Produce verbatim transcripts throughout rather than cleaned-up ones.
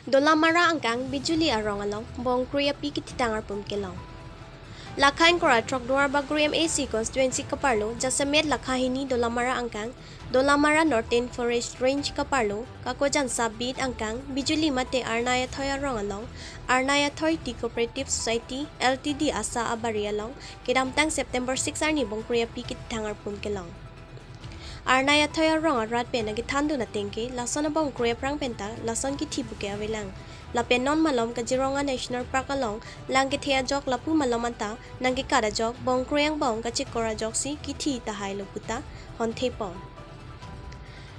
Dolamara angkang Bijuli arong along bongkrui api kithitang arpum kelong. Lakha ingkoi ra throk Duarbagori M A C constituency kaparlo jasemet lakha hini Dolamara angkang, Dolamara Northern Forest Range kaparlo Kakojan sub-beat angkang Bijuli mate Arnai Athoi arong along Arnai Athoi Tea Cooperative Society L T D asa abari along kedamtang September six arni bongkrui api kithitang arpum kelong. Arnai Athoi arong arat pen nangkethandun ateng ke lason abongkrui aphrang penta lason kithi puke avelang. Lapen non malom Kaziranga National Park along lang kethe ajok lapu malom anta nangkekat ajok bongkrui angbong kachekor ajoksi kithi tahai lo puta honthe pon.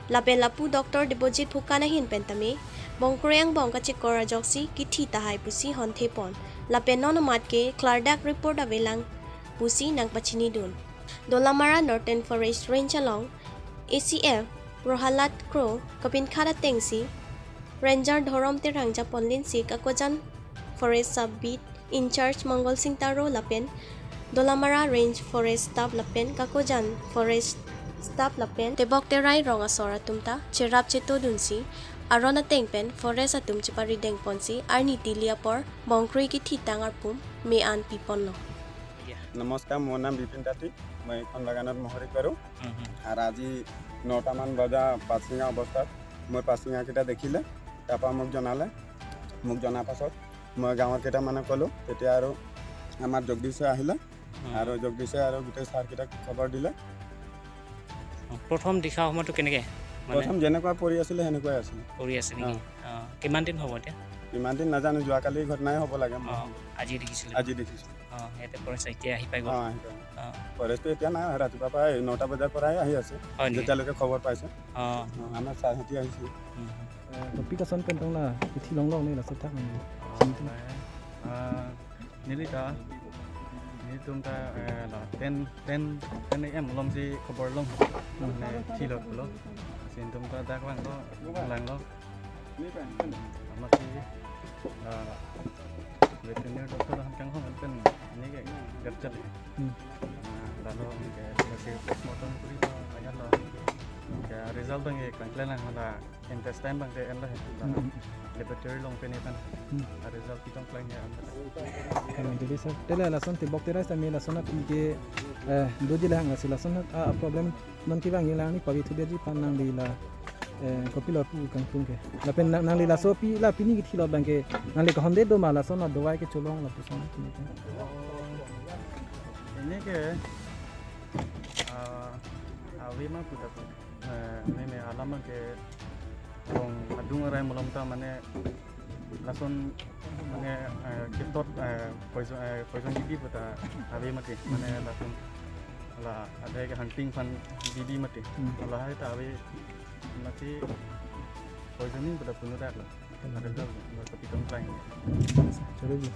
Lapen lapu Doctor Debojit Phukan ahin pen tame bongkrui angbong kachekor ajoksi kithi tahai pusi honthe pon. Lapen non amat ke klardak report avelang pusi nangpachinidun. Dolamara Northern Forest Range along A C F Prohalad Kro kapinkhat atengsi Ranger Dhorom Terang japonlinsi Kakojan Forest Sub Beat in-charge Mongol Sing Taro lapen Dolamara Range Forest Staff lapen Kakojan Forest Staff lapen Tebok Terai rong asor atum ta cherap chetodunsi aron ateng pen forest atum cheparideng ponsi arni tili apor bongkrui kithitang arpum me-an piponlo. নমস্কাৰ, মোৰ নাম বিপিন তাঁতী, মই এইখন বাগানত মহৰি কৰোঁ। হুম, হুম। আৰু আজি নটামান বজা পাচিঙা অৱস্থাত মোৰ পাচিঙাকেইটা দেখিলে, তাৰপৰা মোক জনালে। মোক জনাৰ পাছত মই গাঁৱৰ কেইটামানক ক'লোঁ। তেতিয়া আৰু আমাৰ জগদীশে আহিলে, হুম। আৰু জগদীশে আৰু গোটেই ছাৰকেইটাক খবৰ দিলে। প্ৰথম দেখা সময়টো কেনেকে? মানে প্ৰথম যেনেকুৱা পৰি আছিলে, সেনেকুৱাই আছিলে। পৰি আছে নেকি? অ। অ, কিমান দিন হ'ব এতিয়া? ইমান দিন নাজানো, যোৱাকালি ঘটনাই হ'ব লাগে। অ, আজি দেখিছিলে? আজি দেখিছোঁ। অ, ইয়াতে ফৰেষ্ট এতিয়া আহি পাই গ'ল? অ, আহি পাই গ'ল। অ। ফৰেষ্টটো এতিয়া নাই, ৰাতিপুৱাৰ পৰা এই নটা বজাৰ পৰাই আহি আছে, হয় নেকি? যেতিয়ালৈকে খবৰ পাইছোঁ। অ। অ, আমাৰ ছাৰহঁতি আহিছে। হুম, হুম। এ, টপিক আছন পেণ্টং না ইথি লং লং নে laso thak nang? অ, চিন্তা। নাই। আ, neli ta, nelitum ta, eh, la ten, ten, ten A M alongsi khobor long, ne thilot lo. Lasi nelitum ta dak langlo, langlo. Amatsi, ah, veterinary doctor han kanghon pen neke gerchat. Hmm. Ah, lalu neke lasi postmortem kuri ba ayan la. Ke result abang ke klangkle lang la. Intestine abang ke en lo he. Hmm. Laboratory along pen etan. Hmm. A result kitong klang ya. Kami jadi sir. Tela lason Tebok Terai sami lason api ke, eh, doji lahang lasi lason, ah, problem non kevang lang ni pavi thubeji aphan nangli la, eh, kopilo pu kangtung ke. Lapen nang, nangli laso api la pini kithilot abang ke nangli kahonde do ma lason adawai kecholong lapuson. Ini ke, ah, avi ma puta pu. Eh, meme alam ke rong adung arai malom ta mane lason mane, eh, ketot, eh, poison, eh, poison bibi puta ave mati. Mane lason la ada ke hunting aphan bibi mati. Hmm. Lahai ta ave mati poisoning puta punurak la. Hmm. Ada dal, mati pitong klang. Chalo ji.